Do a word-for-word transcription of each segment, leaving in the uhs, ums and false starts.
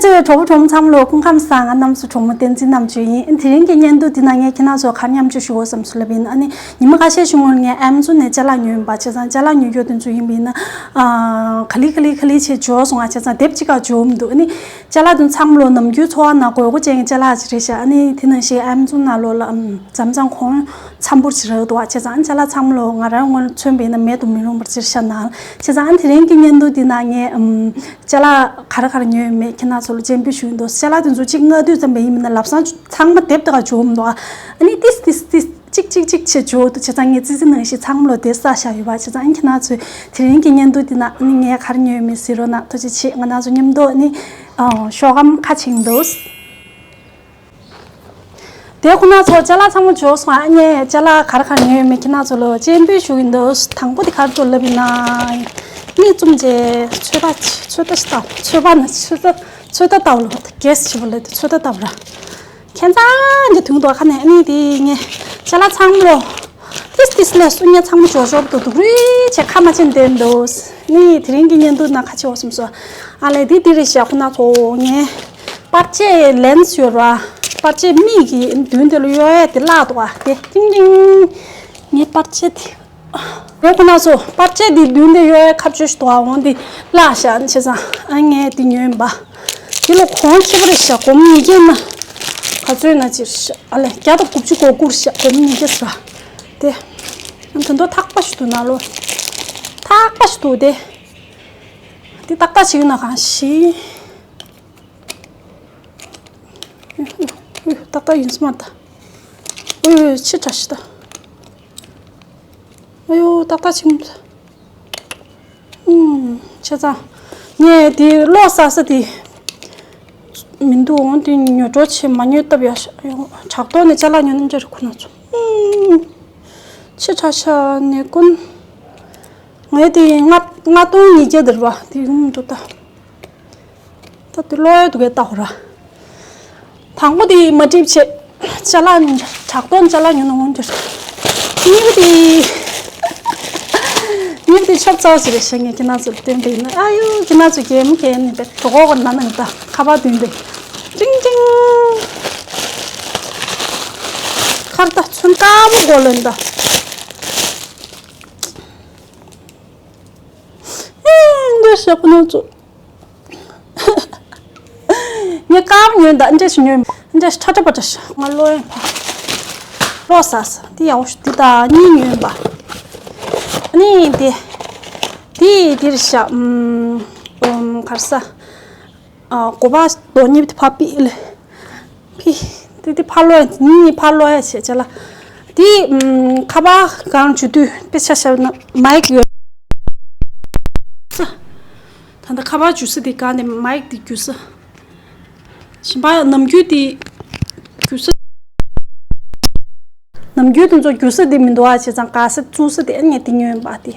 གྲོགས་པོ་གྲོགས་མོ་ཚང་མ་ལོ་སྐུ་ཁམས་བཟང་། ང་རྣམ་གསུམ་གྲོགས་མོ་བསྟན་འཛིན་རྣམ་དཔྱོད་ཡིན། དེ་རིང་གི་བརྙན་ཐུང་འདི་ནང་ངས་ཁྱེད་རང་ཚོ་ག་རེ་མཉམ་སྤྱོད་ཞུ་དགོས་བསམ་སོང་ལབ་ཡིན། ཨ་ནི་ཉི་མ་ཁ་ཤས་ཤིག་སྔོན་ངས་ཨེ་མ་ཛོན་ནས་ཅ་ལག་ཉོས་ཡིན་པ། བྱས་ཙང་ཅ་ལག་ཉོ་རྒྱུ་དེ་ཚོ་ཡིན་པ་ཡིན་ན། ཨ། ག་ལེ་ག་ལེ་ག་ལེ་བྱས་འབྱོར་སོང་ང་། བྱས་ཙང་དེབ་གཅིག་ག་འབྱོར་མི་འདུག་ཨ་ནི་ཅ་ལག་དེ་ཚང་མ་ལོ་ནམ་རྒྱུན་འཚོ་བ་ནང་དགོས་མཁོ་ཅན་གྱི་ཅ་ལག་ཅིག་རེད་ཤག་ཨ་ནི་དེ་ནང་བཞིན་ཨེ་མ་ཛོན་ནང་ལོགས་ལ། ཨམ། མཚམས་མཚམས་གོང་འཚམ་པོ་ཅིག་རག་འདུག་བ། བྱས་ཙང་ཨ་ནི་ཅ་ལག་ཚང་མ་ལོ་ང་རང་ངོས་ནས་མཚོན་པ་ཡིན་ན་མེད་དུ་མི་རུང་བ་ཅིག་རེད་ཤག་ན། བྱས་ཙང་ཨ་ནི་དེ་རིང་གི་བརྙན་ཐུང་འདི་ནང་ངས། ཨམ། ཅ་ལག་ག་རེ་ག་རེ་ཉོས་ཡོད་མེད་ཁྱེད་རང་ཚོ་ལ་སྤྱན་འབུལ་ཞུ་གི་འདུག་ཅ་ལག་དེ་ཚོ་གཅིག་ལྔ་བདོ་ཙམ་པ་ཡིན་པ་ཡིན་ན་ལམ་སང་ཚང་མ་དེབ་དེ་ག་འབྱོར་མི་འདུག་ཨ་ནི་ཏིས་ཏིས་ཏིས་གཅིག་གཅིག་གཅིག་བྱས་འབྱོར་འདུག་བྱས་ཙང་ངས་ཙི་ཙི་ནང་བཞིན་ཚང་མ་ལོ་དེ་བསགས་བཞག་ཡོད་པ། བྱས་ཙང་ཨ་ནི་ཁྱེད་རང་ཚོས་དེ་རིང་གི་བརྙན་ཐུང་འདི་ནང་ཨ་ནི་ངས་ག་རེ་ཉོས་ཡོད་མེད་གཟིགས་རོགས་གནང་། ཐུགས་རྗེ་ཆེ། ང་རང་ཚོ་མཉམ་དུ་ཨ་ནི་ཤོག་སྒམ་ཁ་ཕྱེ་གི་འདུག་དེ་ཁོ་ན་ཚོ་ཅ་ལག་ཚང་མ་འབྱོར་སོང་། ཨ་ནི་ཅ་ལག་ག་རེ་ག་རེ་ཉོས་ཡོད་མེད་ཁྱེད་རང་ཚོ་ལ་སྤྱན་འབུལ་ཞུ་གི་འདུག་དང་པོ་དེ་ག་རེ་འདུག་ལབ་ཡིན་ན། མིག་བཙུམ་བྱས་ཚོད་ལྟ་ཚོད་ལྟ་ཞིག་བཏང་། ཚོད་པ་ན་ཚོད་ལྟ་ཚོད་ལྟ་ལྟ་བ་ལ་གེ་སི་བྱེད་པ་ལ་དེ་ཚོད་ལྟ་ལྟ་བ་ར། ཁྱད་མཚར་གྱི་དུང་དུ་ཁ་ནས་ཨ་ནི་དེ་ངས་ཅ་ལག་ཚང་མ་ལོ། ཏིས་ཏིས་ལས་སུ་ཉེ་ཚང་མ་འབྱོར་འབྱོར་དུ་འདུག་རུས་བྱས་ཁ་མ་ཕྱེ་བསྡད་འདུག་ནི་དེ་རིང་གི་བརྙན་ཐུང་ནང་ཁ་ཕྱེ་བ་སོང་སོང་། ཨ་ལས་འདི་འདི་རེད་ཤག་ཁོ་ན་ཚོ་ངས་པར་ཆས་ལེན་སི་ཡོད་ར། པར་ཆས་མིག་གི་མདུན་དེ་ལ་གཡོག་ཡས་དེ་བརླག་འདུག་ཨ། དེ་ཏིང་ཏིང་། ངས་པར་ཆས་དེ། ངས་ཁོ་ན་ཚོ་པར་ཆས་དེ་མདུན་དེ་གཡོག་ཡས་ཁ་བཅོས་ཤིག་འདུག་ཨ། འོང་དེ་བརླག་ཤག་བྱས་ཙང་ཨ་ངས་དེ་ཉོས་ཡིན་པ། དེ་ལ་གོང་ཆེ་པོ་རེད་ཤག་སྒོར་མོ་ཉིས་བརྒྱ་ན། ག་ཚོད་ན་ཅིག་རེད་ཤག་ཨ་ལས་བརྒྱ་དང་དགུ་བཅུ་གོ་དགུ་རེད་ཤག་སྒོར་མོ་ཉིས་བརྒྱ་ཟེར་བ། དེ། ད་དུང་ཐག་པ་ཞིག་འདུག་ན་ལོ། ཐག་པ་ཞིག་འདུག་དེ། དེ་ཏག་ཏག་བྱེད་ཡོད་ན་གང་ཞིག་ཨུ། ཏག་ཏག་ཡིན་སྨ་རེད་ད། ཨུ། ཕྱི་དྲགས་ཤིག་ད། ཨ་ཡོ། ཏག་ཏག་བྱེད་ཡོད། ཨུམ། བྱས་ཙང་། ངས་དེ་བློ་གསར་ས་དེ། མི་འདུག་འོང་དེ་ཉོ་སྤྲོ་བྱེད་མ་ཉོས་སྟབས་ཡག་ཤག་ཡོང་། དྲག་ཐོག་ནས་ཅ་ལག་ཉོ་ནམ་འདྲ་རེད་ཁོ་ན་ཚོ། ཨུམ། ཕྱི་དྲགས་ཤག་ནས་ཀུན། ངས་དེ་ལྔ་ལྔ་སྟོང་ཉིས་བརྒྱ་དེ་རེད་པ། དེ་ཡོང་མི་འདུག་ད། ད་དེ་ལོས་འདུག་གས་ལྟ་ཧོ་ར། དང་པོ་དེ་མ་འགྲིག་བྱས། ཅ་ལག་དྲག་ཐོག་ཅ་ལག་ཉོ་ན་འོང་འདུག་གཉིས་པ་དེ། གཉིས་པ་དེ་ཆོབ་ཚ་བོ་ཞིག་རེད་ཤག་ངས་ཁྱེད་རང་ཚོར་སྟོན་པ་ཡིན་ན། ཨ་ཡོ། ཁྱེད་རང་ཚོ་གད་མོ་གད་ནས་པའི་གྲོད་ཁོག་གི་ནང་ན་ད་ཁ་པར་བདུན་པའི། ཀྲིང་ཀྲིང་། ཁར་ད་ཚོན་དཀར་པོ་གོ་ལོན་ད། ཨེ། འདི་ཞག་པོ་ནང་ཚོ། ངས་ཀར་ཉོས་ད་འདྲ་ཞིག་ཉོས། འདྲ་ཞིག་ཁྲ་ཁྲ་པ་འདྲ་ཞིག་ང་ལོ་ཡང་ཕ། ལོ་ས་ས་དེ་ཡག་པོ་ཞིག་དེ་ད་གཉིས་ཉོས་པ། ཨ་ནི་དེ། དེ་དེ་རེད་ཤག་ཨུམ། གར་ས། ཨ། གོ་པ་དོ་གཉིས་དེ་ཕ་པི་ལེ། ཕི། དེ་དེ་ཕ་ལོ་ཡ་གཉིས་ཕ་ལོ་ཡ་བྱས་བྱས་ལ། དེ་ཨུམ། ཁ་པར་གང་འཇུ་དུས་དཔེ་ཆ་བཞག་ན་མའིག་ཡོད། ད་ལྟ་ཁ་པར་འཇུ་ས་དེ་ག་ནས་མའིག་དེ་འཇུ་ས། གཞན་པ་ནམ་རྒྱུན་དེ་འཇུ་ས། ནམ་རྒྱུན་དེ་ཚོ་འཇུ་ས་དེ་མི་འདུག་ཨ། བྱས་ཙང་ག་ས་བཙུགས་ས་དེ་ཨ་ངས་དེ་ཉོས་ཡིན་པ་དེ། དེ་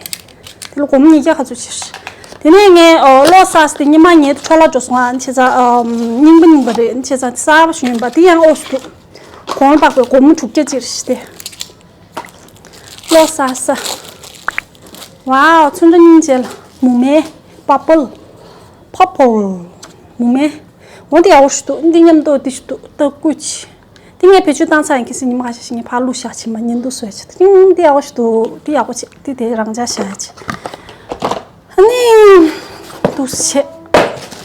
ལ་སྒོར་མོ་ཉིས་བརྒྱ་ག་ཚོད་ཕྱིར། དེ་ནས་ངས་ཨོ་བློ་གསར་ས་དེ་ཉི་མ་ཉལ་དུ་འཕྲོ་བརླག་འགྲོ་སོང་ཨ། བྱས་ཙང་ཨམ། རྙིང་པ་རྙིང་པ་རེད། བྱས་ཙང་གསར་པ་ཞིག་ཡིན་པ་དེ་ཡང་ཨོ་ཞིག་འདུག་གོང་དཔག་པའི་སྒོར་མོ་དྲུག་བརྒྱ་ཅིག་རེད་དེ། བློ་གསར་ས། ཝའོ། ཚོན་ཁྲ་སྙིང་རྗེ་ལ། མུ་མེ། པར་པལ། པར་པལ། མུ་མེ། འོ་འདི་ཡག་པོ་ཞིག་འདུག་འདི་མཉམ་དུ་འདི་ཞིག་འདུག་ཏ་ཀུ་ཅི། འདི་ངས་བེད་སྤྱོད་བཏང་ཚར་ཡིན། གལ་སྲིད་ཉི་མ་ཁ་ཤས་ཤིག་ངས་ཕར་བླུགས་བཞག་བྱས་མ་ཉན་འདུག་བཟོས་བྱས། ཨང་། འདི་ཡག་པོ་ཞིག་འདུག་འདི་ཡག་པོ་བྱས། འདི་དེ་རང་འཇགས་བཞག་བྱས། ཨ་ནི། འདུག་བྱས།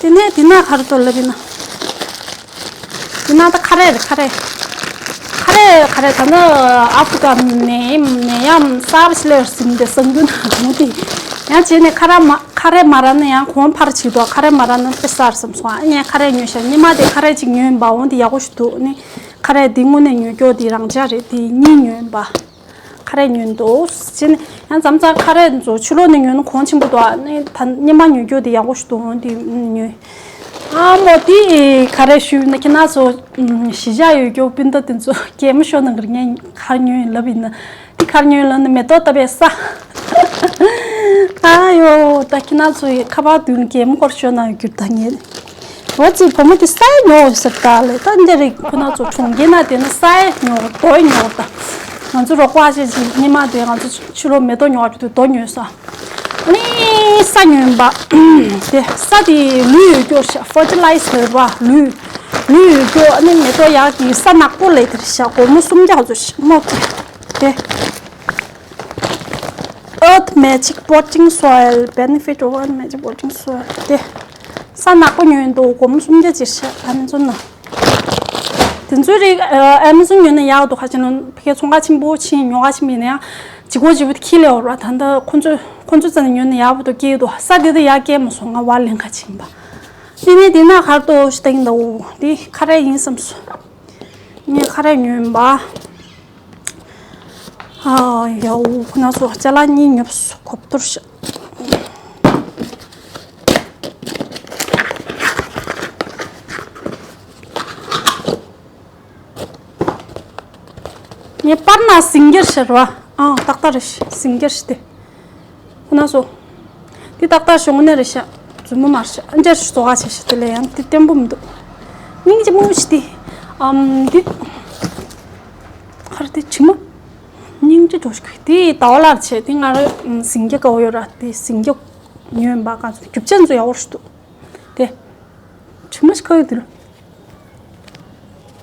དེ་ནས་དེ་ན་ག་རེ་འདུག་ལབ་ཡིན་ན། དེ་ན་ད་ཁ་རས་རེད། ཁ་རས། ཁ་རས་ཁ་རས་ད་ནི་ཨ་ཕྲུ་ཀ་ནད་ནད་ཡམས་གསར་པ་ཞིག་སླེབས་ཟིན་ཏེ་སང་དུས་ན་མུ་ཏིག་ཡང་བྱས་ནས་ཁ་རས་མ་ཁ་རས་མ་རག་ན་ཡང་གོང་འཕར་བྱེད་དོ། ཁ་རས་མ་རག་ན་དཔེ་གསར་བསམ་སོང་། ཨ་ངས་ཁ་རས་ཉོས་ཤག་ཉི་མ་དེ་ཁ་རས་གཅིག་ཉོས་ཡིན་པ། འོ་འདི་ཡག་པོ་ཞིག་འདུག་ནི་ཁ་རས་འདི་དངོས་གནས་ཉོ་རྒྱུ་འདི་རང་འཇགས་རེད། འདི་གཉིས་ཉོས་ཡིན་པ། ཁ་རས་ཉོས་འདུག་ཅེས་ནས་ཡང་མཚམས་མཚམས་ཁ་རས་ཚོ་ཕྱི་ལོགས་ནས་ཉོས་ན་གོང་ཆེན་པོ་འདུག་ཨ་ནི་ད་སྔོན་མ་ཉོས་རྒྱུ་དེ་ཡག་པོ་ཞིག་འདུག་འོ་དེ་ཉོས། ཨ་མོ་དེ་ག་རེ་ཞུས་ན་ཁྱེད་རང་ཚོ་གཞིས་ཆགས་ཡོད་རྒྱུ་སྤུན་ཟླ་དེ་ཚོ་གད་མོ་ཤོར་གནང་གི་རེད། ངས་ག་རེ་ཉོས་ཡིན་ལབ་ཡིན་ན། དེ་ག་རེ་ཉོས་ཡིན་ལབ་ན་མེ་ཏོག་ལྟ་བུའི་ས། ཨ་ཡོ། ད་ཁྱེད་རང་ཚོ་ཡི་ཁ་པར་མདུན་གད་མོ་སྐོར་ཤོར་གནང་ཡོད་རྒྱུ་ད་ངས། འོ་ཙི་བུ་མོ་དེ་ས་ཡ་ཉོ་ཟེར་ད་ལེ། ད་འདི་རིགས་ཁོ་ན་ཚོ་གྲོང་ཁྱེར་ན་དེ་ན་ས་ཡ་ཉོ་རྡོ་ཡ་ཉོ་ད། ང་ཚོ་རོགས་པ་ཞིག་ཅིག་ཉི་མ་དེ་ང་ཚོ་ཕྱི་ལོགས་མེ་ཏོག་ཉོ་བ་དུས་རྡོ་ཉོས་ས། ནི་ས་ཉོན་པ། དེ་ས་དེ་ལུད་ཡོད་སྐྱོར་ཤ་ཕར་ཊི་ལའི་ཛར་བ་ལུད། ལུད་ཡོད་སྐྱོར་ནི་མེ་ཏོག་ཡག་གི་ས་ནག་པོ་ལས་དེར་ཤ་སྒོར་མོ་སུམ་བརྒྱ་ཚོ་ཤ་མོ་དེ། དེ། Earth Magic Potting Soil, Benefit of Earth Magic Potting Soil དེ། ས་ནག་པོ་ཉོས་འདུག་སྒོར་མོ་སུམ་བརྒྱ་ཅིག་ཤ་ཨ་མེ་ཛོན་ན། དེ་ཚོའི་རིགས་ཨ་མེ་ཛོན་ཉོས་ན་ཡག་འདུག་ཁ་ཆེ་ནོ་ཕ་གི་ཚོང་ཁང་ཆེན་པོ་ཕྱིན་ཉོ་ག་ཕྱིན་པ་ཡིན་ན་ཡང་ལྗིད་ཁོག་ལྗིད་པོ་དེ་ཁྱི་ལས་འོར་བ། ད་ལྟ་ཁོ་ཚོས་ཁོ་ཚོ་རྩ་ནས་ཉོས་ན་ཡག་པོ་འདུག་སྐྱེས་འདུག་ས་དེ་དུ་ཡག་སྐྱེས་མ་སོང་ང་བ་ལེན་ཁ་ཕྱིན་པ། དེ་ནས་དེ་ན་ཁར་ཏོ་ཞིག་བཏིང་འདུག་དེ་ཁ་རས་ཡིན་བསམ་སོང་། ངས་ཁ་རས་ཉོས་པ། ཨ་ཡའོ་ཁོ་ན་སོ་ཅ་ལག་གཉིས་ཉོས་སོ་གོབ་ཏོར་ཤ། ངས་པར་ན་ཟིང་གེར་ཤར་བ། ཨང་ཏག་ཏག་རེད་ཤ་ཟིང་གེར་ཤི་དེ། ཁོ་ན་སོ། འདི་ཏག་ཏག་ཤོང་ནས་རེད་ཤ། རྫུན་མ་མར་ཤ་ཨ་འཇར་ཤ་བཙོ་ག་བྱེད་ཤ་དེ་ལས་ཡང་འདི་བརྟན་པོ་མི་འདུག་སྙིང་རྗེ་མོ་ཤི་དེ། ཨམ་འདི། ཁར་དེ་དྲི་མ། སྙིང་རྗེ་འགྲོ་ཤི་དེ་ཟླ་བ་ལར་བྱས་དེ་ང་ར་ཟིང་གེ་དགའ་བོ་ཡོད་ར་དེ་ཟིང་གེ་ཉོས་པ་གང་ཚོ་རྒྱུ་ཆ་ཚོ་ཡག་པོ་ཤི་འདུག་དེ། དྲི་མ་ཞིག་ཁ་ཡོད་དེ་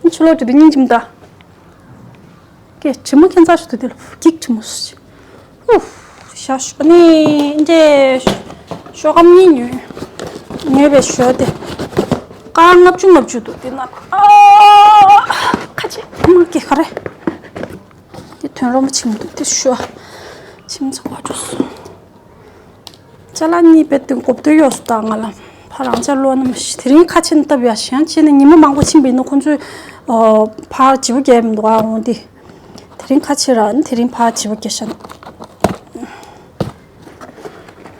ལ། ཆུ་ལོག་དྲི་དེ་སྙིང་རྗེ་མི་ད། ཀྱེ་དྲི་མ་ཁྱད་མཚར་ཞིག་འདུག་དེ་ལ་ཕུ་གིག་དྲི་མ་སུ་ཅི། ཧུ། ཤ་ཤུ་ནི་འདྲེ། ཤོ་གམ་གཉིས་ཉོས། ཉོས་པའི་ཞོ་དེ། ཀ་ལྔ་བཅུ་ལྔ་བཅུ་འདུག་དེ་ན། ཨ། ཁ་ཆེ་མ་ཀྱེ་ག་རེ། དེ་དོན་རོ་མ་ཆིམ་འདུག་དེ་ཤོ། ཆིམ་ཚ་བ་འགྲོ་སོང་། ཅ་ལག་གཉིས་པའི་སྟེང་གོབ་ཏོ་ཡོད་སུ་དང་ང་ལ་ཕ་རང་ཅག་ལོ་ན་མ་ཤི་དེ་རིང་ཁ་ཆེ་ན་སྟབས་ཡག་ཤང་ཆེ་ནས་ཉི་མ་མང་པོ་ཕྱིན་པ་ཡིན་ན་ཁོང་ཚོས་ཕར་བྱིའུ་རྒྱལ་མི་འདུག་ཨ་འོང་དེ་དེ་རིང་ཁ་ཆེ་ར་ནི་དེ་རིང་ཕར་བྱིའུ་རྒྱལ་ཤ་ན་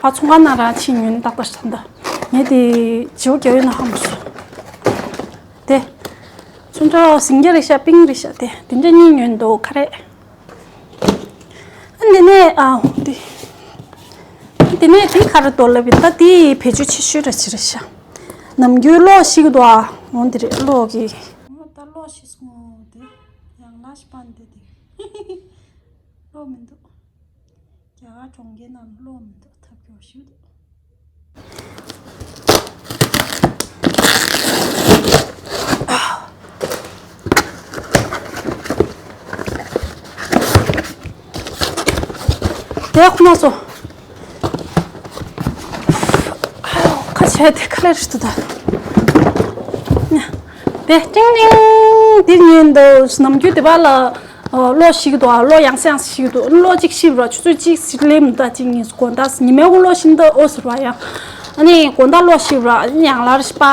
ཕར་ཚོང་ཁང་ནང་ར་ཕྱིན་ཉོན་ཏག་ཏག་ཤ་ད་ངས་དེ་བྱིའུ་རྒྱལ་ཡོད་ན་ཧ་མ་སོ་དེ་ཚོན་ཁྲ་སིང་རྒྱ་རེ་ཤ་པིང་རེ་ཤ་དེ་དེ་འདྲ་གཉིས་ཉོན་འདུག་ཁ་རེ། འདི་ནས་ཨ་འདི། འདི་ནས་དེ་ཁ་ར་དོ་ལབ་ཡིན་ད་དེ་བེད་སྤྱོད་ཆེ་ཤོས་ར་ཅི་རེད་ཤག་ནམ་རྒྱུན་གློག་ཤིག་འདུག་ཨ་འོང་འདི་རེད་གློག་གི་ད་གློག་ཤིག་སོང་འདི་ཡང་ལ་ཤི་པ་འདི་དེ་གློག་མི་འདུག་རྒྱ་གར་གྲོང་ཁྱེར་ནང་གློག་མི་འདུག་ཐབས་སྐྱོ་ཤོས་འདུག་དེ་ཁོ་ན་སོ། ཁ་ཆེ་དེ་ཁ་ལེར་ཤི་ད། དེ་ཏིང་ཏིང་འདི་ཉན་འདུག་ནམ་རྒྱུན་དེ་བ་ལ། གློག་ཤིག་འདུག་གློག་ཡང་སེ་ཡང་སེ་ཤིག་འདུག་གློག་གཅིག་ཤི་བ་ཆུ་ཚོད་གཅིག་ལེམ་འདུག་གཅིག་གཉིས་དགོང་དག་ཉི་མའི་གུང་གློག་ཤིན་ཏུ་ཨོ་ཟེར་བ་ཡང་། ཨ་ནི་དགོང་དག་གློག་ཤི་བ་ཡང་ལར་ཤི་པ་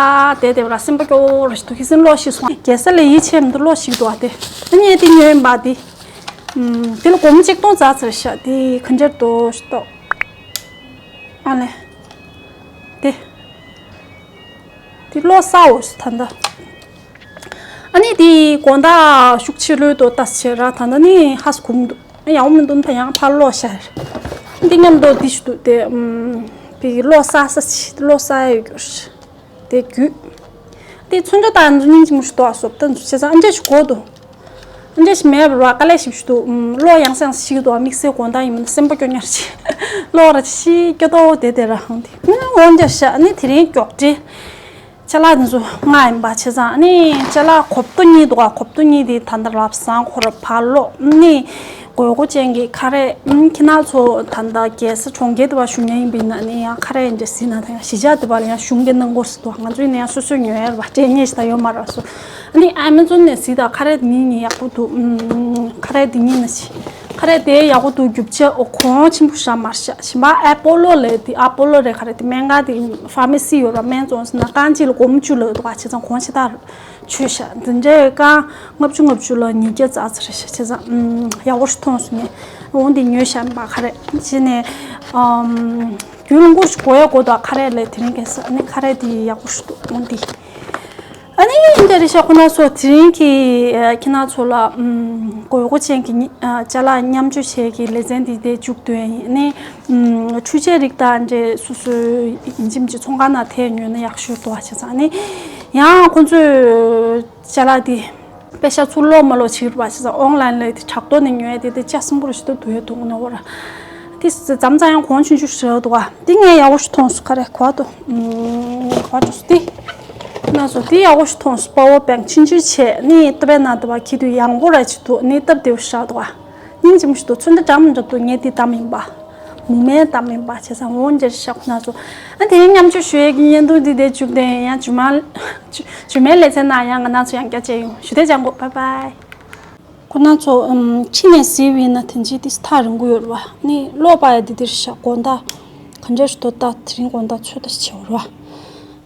དེ་དེ་བ་སེམས་པ་སྐྱོ་བོ་ར་ཤི་འདུག་ཁི་སེམས་གློག་ཤི་སོང་རྒྱལ་ས་ལས་ཡིད་ཆེས་མི་འདུག་གློག་ཤིག་འདུག་དེ། ཨ་ནི་དེ་ཉོས་ཡིན་པ་དེ། དེ་ལ་སྒོར་མོ་གཅིག་སྟོང་ཙག་ཙིག་རེད་ཤག་དེ་ག་འདྲ་འདུག་ཤི་ཏོ། ཨ་ལེ། དེ། དེ་གློག་གསར་འོ་ད་ལྟ། ཨ་ནི་དེ་དགོང་དག་ཤུགས་ཆེ་ལོས་དོ་ལྟ་བྱེད་ར་ད་ལྟ་ནི་ཧ་སུ་གུམ་འདུག་ཡང་མི་འདུག་ད་ཡང་ཕར་གློག་ཤར། འདི་མཉམ་དུ་འདི་ཞུ་འདུག་དེ། དེ་གློག་གསར་ས་ཆེ་གློག་གསར་ཡོད་རྒྱུ་རེད། དེ་རྒྱུད། དེ་ཚོན་ཁྲ་དང་འདི་སྙིང་རྗེ་མོ་ཞིག་འདུག་ཨ་སོབ་ད་འདུག་བྱས་ཙང་ཨ་འདྲ་ཞིག་གོ་འདུག་ཨ་འདྲ་ཞིག་མེད་པར་བ་དཀའ་ལས་ཞིག་ཞིག་འདུག་གློག་ཡང་སེ་ཡང་སེ་ཞིག་འདུག་དམིགས་བསལ་དགོང་དག་ཡིན་མིན་སེམས་པ་སྐྱོ་ཉར་ཆེ། གློག་ར་ཆེ་སྐྱོ་ཏོ་དེ་དེ་ར་ཧང་དེ། འོན་ཏེ་ཤ་ནི་དེ་རིང་མགྱོགས་འདྲེ། ཅ་ལག་འདི་ཚོ་ལྔ་ཡིན་པ་བྱས་ཙང་ནི་ཅ་ལག་གོབ་ཏོ་གཉིས་འདུག་ག་གོབ་ཏོ་གཉིས་དེ་ད་ལྟ་ལབ་སང་ཁོ་ར་ཕར་སློག་ནི། དགོས་མཁོ་ཅན་གྱི་ཁ་རས། ཨམ། ཁྱི་ནག་ཚོ་ད་ལྟ་རྒྱལ་ས་གྲོང་ཁྱེར་དུ་བ་བཞུགས་མཁན་ཡིན་པ་ཡིན་ན་ནི་ཡང་ཁ་རས་འདྲ་གཟིགས་ན་ད་ཡང་གཞིས་ཆགས་དུ་བ་ལ་ཡང་གཞུང་གི་གནང་སྐོར་སུ་འདུག་ང་ཚོ་ཡིན་ན་ཡང་སོ་སོས་ཉོ་ཡ་ར་བ་སྤྲད་མཁན་ཞིག་ད་ཡོད་མ་ར་སོ། ཨ་ནི་ཨ་མེ་ཛོན་ནས་གཟིགས་ད་ཁ་རས་དེ་ནི་ཡག་པོ་འདུག་ཨམ། ཁ་རས་དེ་ནི་ན་ཤི། ཁ་རས་དེ་ཡག་པོ་འདུག་རྒྱུ་ཆ་ཨོ་གོང་ཆེན་པོ་ཞག་མར་ཤག་གཞན་པ་ཨ་པོ་ལོ་ལས་དེ་ཨ་པོ་ལོ་རེད་ཁ་རས་དེ་སྨན་ཁང་དེ་ཕར་མེ་སི་ཡོད་ར་སྨན་བཙོང་ཟིན་ན་རྐང་གཅིག་ལ་སྒོར་མོ་བཅུ་ལ་ཡོད་འདུག་ག་བྱས་ཙང་གོང་ཆེ་ད། ཆོད་ཤག་འདི་འདྲའི་རྐང་ལྔ་བཅུ་ལྔ་བཅུ་ལ་ཉིས་བརྒྱ་ཙག་ཙིག་རེད་ཤག་བྱས་ཙང་ཨམ། ཡག་པོ་ཞིག་མཐོང་སོང་ངས། འོང་འདི་ཉོས་ཤག་ཡིན་པ་ཁ་རས་བྱས་ནས་ཨམ། རྒྱུན་ལ་སྐོར་ཞིག་གོ་ཡ་གོ་དོ་ཁ་རས་ལས་དེ་རིང་གས་ཨ་ནི་ཁ་རས་འདི་ཡག་པོ་ཞིག་འདུག་འོང་འདི། ཨ་ནི་འདི་རེད་ཤག་ཁོ་ན་ཚོ་དེ་རིང་གི་ཨ། ཁྱེད་རང་ཚོ་ལ་ཨམ། དགོས་མཁོ་ཅན་གྱི་ཨ། ཅ་ལག་མཉམ་སྤྱོད་བྱེད་ཀྱི་ལེ་ཚན་འདི་དེ་མཇུག་བསྡུ་ཡ་ཡིན། ཨ་ནི། ཨུམ། འཕྲུལ་ཆས་རིགས་དང་འདྲ་སོ་སོའི་ཡིན་གཅིག་མིན་གཅིག་ཚོང་ཁང་ནང་ཐད་ཉོས་ན་ཡག་ཤོས་འདུག་བ་བྱས་ཙང་ནི། ཡང་ཁོང་ཚོས་ཅ་ལག་འདི་པེ་ཤ་ཚུར་ལོག་མ་ལོག་བྱེད་རུ་བ་བྱས་ཙང་ཨོན་ལན་ལ་དེ་དྲག་ཏོ་ནས་ཉོས་ཡ་དེ་དེ་ལྕགས་སྲིན་པོ་རུ་ཞིག་ཏུ་འདུག་ཡོད་འདུག་ནོ་བ་ར། དེ་ཙམ་ཙམ་ཡང་གོང་ཆུང་ཆུང་ཞིག་རེད་འདུག་ག་དེ་ངས་ཡག་པོ་ཞིག་མཐོང་སོང་། ག་རེ་གོ་འདུག་ཨམ། ག་འགྲོ་སོང་དེ། ན་སོ་དེ་ཡག་པོ་ཞིག་མཐོང་སོང་། པ་ཝར་བེང་ཆུང་ཆུང་བྱས་ནི་ཏོ་པའི་ནང་དུ་བ་ཁྱི་དུས་ཡང་སྒོ་ར་ཅིག་འདུག་ནི་སྟབས་བདེ་བོ་ཞིག་འདུག་ག་སྙིང་རྗེ་མོ་ཞིག་འདུག་ཚོན་མདོག་འདྲ་མི་འདྲ་འདུག་ངས་དེ་བདམས་ཡིན་པ། མུ་མེན་བདམས་ཡིན་པ་བྱས་ཙང་འོང་འཇེར་ཤག་ན་སོ། ཨ་དེ་མཉམ་སྤྱོད་ཞུ་ཡས་ཀྱི་བརྙན་ཐུང་འདི་དེ་མཇུག་དེ་ཡང་རྗེས་མ། རྗེས་མའི་ལེ་ཚན་ནང་ཡང་ང་རང་ཚོ་ཡང་བསྐྱར་མཇལ་ཡོང་། ཞུ་དེ་ཅང་གོ། བྷའི་བྷའི། ཁོ་ན་ཚོ་ཨམ། ཕྱི་ནས་གཟིགས་པ་ཡིན་ན་དེ་འདྲའི་ཏིས་ཐག་རིང་པོ་ཡོད་རེད་བ། ནི་གློག་པ་ཡ་དེ་འདིར་ཤག་དགོང་དག་ག་འདྲས་ཞིག་འདུག་ད་དེ་རིང་དགོང་དག་ཚོད་ལྟ་བྱེད་འོར་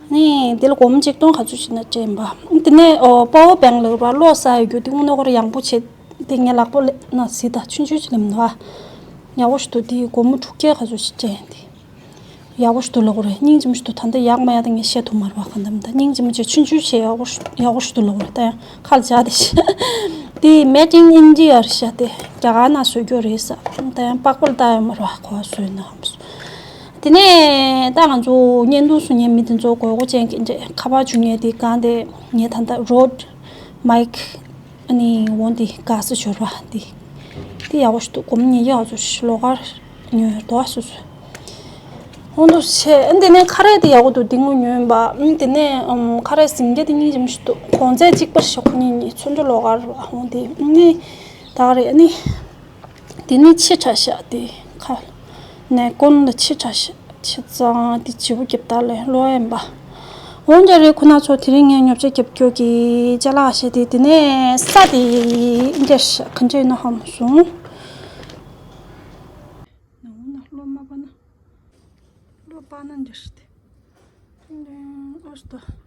བ། ནི་འདི་ལ་སྒོར་མོ་གཅིག་སྟོང་ག་ཚོད་ཞིག་ན་སྤྲད་ཡིན་པ། དེ་ནས་ཨོ་པ་ཝར་བེང་ལབ་པ་གློག་ཟ་ཡི་རྒྱུ་དེ་དངོས་གནས་ཁོ་རང་ཡང་པོ་བྱེད། དེ་ངའི་ལག་པ་ལ་ན་གཟིགས་དང་། ཆུང་ཆུང་ཅིག་ལེམ་འདུག་ཨ། ཡག་པོ་ཞིག་འདུག་དེ་སྒོར་མོ་དྲུག་བརྒྱ་ག་ཚོད་ཞིག་སྤྲད་ཡིན་དེ། ཡག་པོ་ཞིག་འདུག་ལབ་དགོས་རེད། སྙིང་རྗེ་མོ་ཞིག་འདུག་ད་ལྟ་ཡག་མ་ཡག་ད་ངས་བཤད་ཐུབ་མ་རེད་བ། གང་ལྟར་མི་འདུག་སྙིང་རྗེ་མོ་བྱས་ཆུང་ཆུང་བྱས་ཡག་པོ་ཞིག་ཡག་པོ་ཞིག་འདུག་ལབ་དགོས་རེད། ད་ཡང་ཁ་ལ་བྱ་དེ་ཤི། དེ་Made in India རེད་ཤག་དེ་རྒྱ་གར་ནང་བཟོ་རྒྱུ་རེད་ས། ད་ཡང་པགས་པ་ལ་བཏགས་ཡོད་མ་རེད་བ། ཁོ་བཟོས་ན་ཧམ་སོང་། དེ་ནས་ད་ང་ཚོ་བརྙན་ཐུང་བཟོ་མཁན་མི་དེ་ཚོ་དགོས་མཁོ་ཅན་གྱི་འདྲ་ཁ་པར་བྱུང་མཁན་དེ་གང་དེ་ངས་ད་ལྟ་Rode Mic ཨ་ནི་འོང་དེ་ག་ས་ཞོར་བ་དེ། དེ་ཡག་པོ་ཞིག་འདུག་སྒོར་མོ་ཉིས་བརྒྱ་ཚོ་ཞིག་ལོགས་ཀར་ཉོས་འདུག་སོ་སོ། འོང་དུ་ཆེ་ཨ། འདི་ནས་ཁ་རས་དེ་ཡག་པོ་འདུག་དེ་སྔོན་ཉོས་ཡིན་པ། ཨ་དེ་ནས་ཨམ། ཁ་རས་ཟིང་རྒྱ་དེ་སྙིང་རྗེ་མོ་ཞིག་འདུག་གོང་ཚད་གཅིག་པ་ཞིག་ཁོ་གཉིས་གཉིས་ཚོན་ཁྲ་ལོགས་ཀར་འོང་དེ་ཨ་ནི་ད་ག་རེད། ཨ་ནི་དེ་ནི་ཕྱི་དྲགས་ཤག་དེ་ཁ་ནས་ཀོན་ལ་ཕྱི་དྲགས་ཤག་ཆེ་ཙང་དེ་བྱིའུ་རྒྱབ་དག་ལས་ལོ་ཡིན་པ། འོན་ཀྱང་རེད། ཁོ་ན་ཚོ་དེ་རིང་ངས་ཉོ་ཆ་རྒྱབ་སྐྱོར་གྱི་ཅ་ལག་བཤད་དེ། དེ་ནས་ས་དེ་འདྲ་ཞིག་ག་འདྲ་ཡིན་ན་ཧམ་སོང་། ནང་ན་གློག་མ་པ་ན། གློག་པ་ན་འདྲ་ཞིག་དེ། ཨོ་སྟོ།